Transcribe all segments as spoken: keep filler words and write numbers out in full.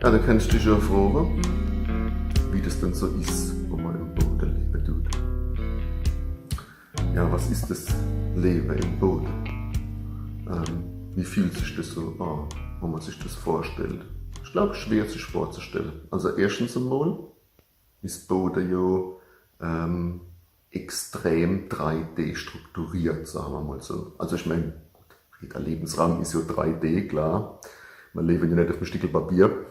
Ja, du kannst dich ja froge, wie das denn so is, wenn man im Bode lebe tut. Ja, was is das Lebe im Bode? Ähm, wie fühlt sich das so an, wenn man sich das vorstellt? Ich glaub, schwer sich vorzustellen. Also erstens einmal is Bode ja ähm, extrem drei D strukturiert, sagen wir mal so. Also ich meine, gut, jeder Lebensraum is ja drei D, klar. Man lebt ja nicht auf einem Stückel Papier.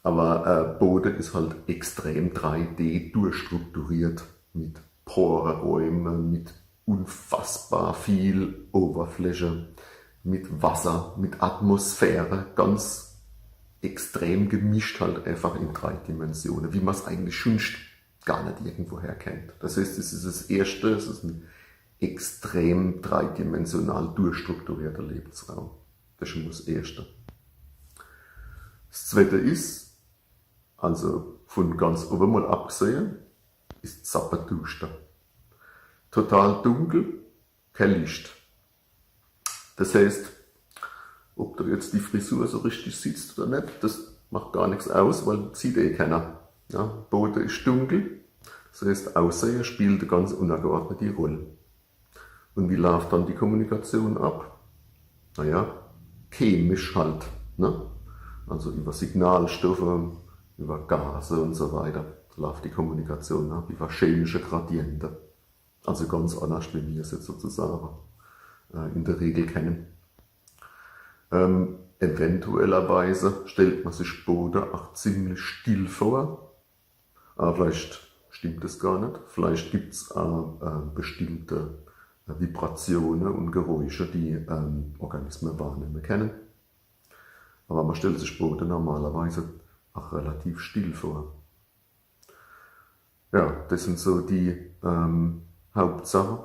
Aber äh, Bode is halt extrem drei D durchstrukturiert mit Poreräume, mit unfassbar viel Oberfläche, mit Wasser, mit Atmosphäre, ganz extrem gemischt halt einfach in drei Dimensionen, wie man es eigentlich schon gar nicht irgendwoher kennt. Das heißt, es is das erste, es is ein extrem dreidimensional durchstrukturierter Lebensraum. Das is schon das erste. Das zweite is, also von ganz oben mal abgesehen, is zappeduster. Total dunkel, kein Licht. Das heißt, ob da jetzt die Frisur so richtig sitzt oder nicht, das macht gar nichts aus, weil sieht eh keiner. Ja, Bode is dunkel, das heißt, Aussehen spielt eine ganz untergeordnete Rolle. Und wie läuft dann die Kommunikation ab? Naja, chemisch halt. Ne? Also über Signalstoffe, über Gase und so weiter läuft die Kommunikation ab, über chemische Gradiente. Also ganz anders, wie wir es jetzt sozusagen äh, in der Regel kennen. Ähm, eventuellerweise stellt man sich Bode auch ziemlich still vor. Aber vielleicht stimmt es gar nicht. Vielleicht gibt's äh, äh, bestimmte äh, Vibrationen und Geräusche, die ähm, Organismen wahrnehmen können. Aber man stellt sich Bode normalerweise auch relativ still vor. Ja, das sind so die ähm, Hauptsachen.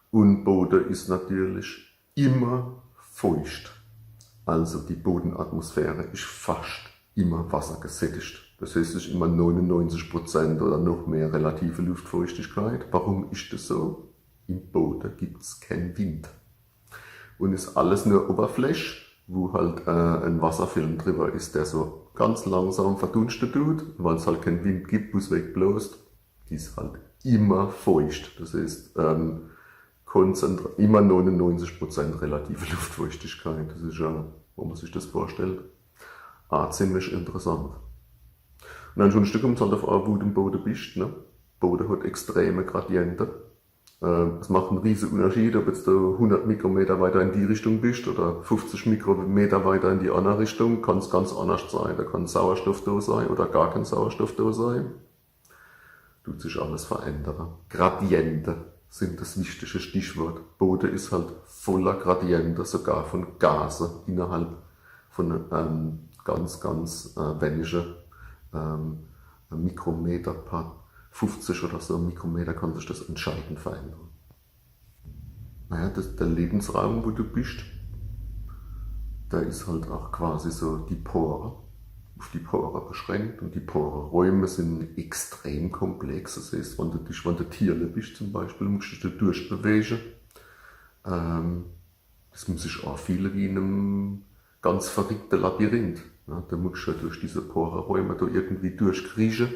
Und Bode is natürlich immer feucht. Also die Bodenatmosphäre is fast immer wassergesättigt. Das heißt, es is immer neunundneunzig Prozent oder noch mehr relative Luftfeuchtigkeit. Warum is das so? Im Bode gibt's kein Wind. Und is alles nur Oberfläch, wo halt äh, ein Wasserfilm drüber is, der so ganz langsam verdunste tut, weil es halt keinen Wind gibt, wo es wegblost. Die is halt immer feucht. Das heißt, ähm, konzentra immer neunundneunzig Prozent relative Luftfeuchtigkeit. Das is ja, wenn man sich das vorstellt, ah, ziemlich interessant. Und ansonsten kommt's halt auf an, wo du im Bode bist. Ne? Bode hat extreme Gradiente. Äh, es macht einen riesen Unterschied, ob jetzt du hundert Mikrometer weiter in die Richtung bist oder fünfzig Mikrometer weiter in die andere Richtung. Kann's ganz anders sein. Da kann Sauerstoff da sein oder gar kein Sauerstoff da sein. Tut sich alles verändern. Gradiente sind das wichtige Stichwort. Bode is halt voller Gradiente, sogar von Gase innerhalb von ähm, ganz, ganz äh, wenige ähm, Mikrometer, paar fünfzig oder so Mikrometer kann sich das entscheidend verändern. Naja, das, der Lebensraum, wo du bist, der is halt auch quasi so die Pore, auf die Pore beschränkt. Und die Poreräume sind extrem komplex. Das heißt, wenn du dich, wenn du Tierle bist zum Beispiel, musst du dich da durchbewegen. Ähm, das muss sich anfühlen wie in einem ganz verrückten Labyrinth. Ja, da musst du ja durch diese Poreräume da irgendwie durchkriechen.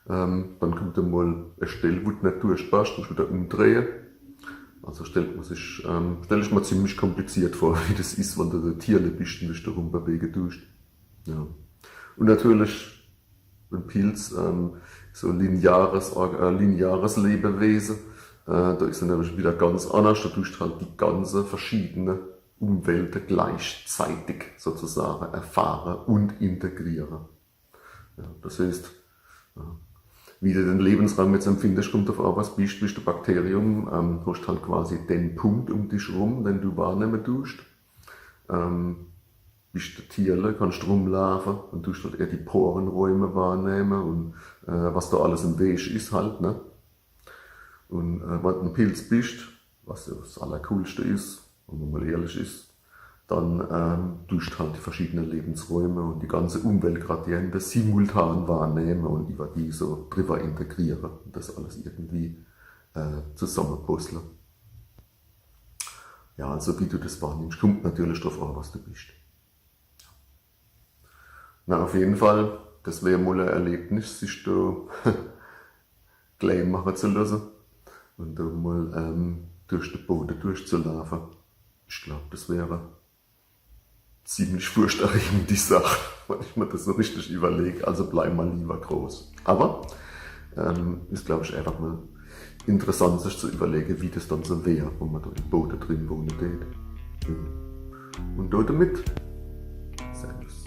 Ähm, dann kommt einmal eine Stelle, wo du nicht durchpasst, musst du wieder umdrehen. Also stellt man sich, ähm, stell ich mir ziemlich kompliziert vor, wie das is, wenn du da Tierle bist und dich da rumbewegen tust. Ja. Und natürlich ein Pilz, ähm, so lineares, Orga- äh, lineares Lebewesen, äh, da is dann nämlich wieder ganz anders. Da tust halt die ganze verschiedene Umwelt gleichzeitig sozusagen erfahren und integrieren. Ja, das heißt, ja, wie du den Lebensraum jetzt empfindest, kommt auf an, was bist. Bist du Bakterium, ähm, hast halt quasi den Punkt um dich rum, den du wahrnehmen tust. Ähm, bist du Tierle, kannst rumlaufen und tust halt eher die Porenräume wahrnehmen und äh, was da alles im Weg is halt, ne? Und äh, wenn du ein Pilz bist, was ja das Allercoolste is, wenn man mal ehrlich is, dann ähm, tust halt die verschiedenen Lebensräume und die ganze Umweltgradiente simultan wahrnehmen und über die so drüber integrieren und das alles irgendwie äh, zusammenpuzzeln. Ja, also wie du das wahrnimmst, kommt natürlich drauf an, was du bist. Na, auf jeden Fall, das wär mol e Erlebnis, sich do klää mache zu losse und do mol ähm, durch de Bode durchzulaafe. Ich glaub, das wär ziemlich furchterregend, die Sach, wenn ich mir das so richtig überleg. Also bleib mal lieber groß. Aber ähm, is, glaub ich, einfach mal interessant, sich zu überlege, wie das dann so wär, wenn man do im Bode drin wohne tät. Und do damit, Servus.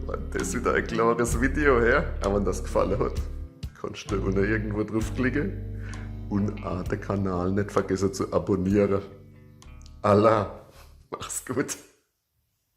War das wieder e klares Video, her? Aber wenn das gefalle hat, kannst du unne irgendwo drauf klicke und ah, de Kanal net vergesse zu abonniere. Alla, mach's gut.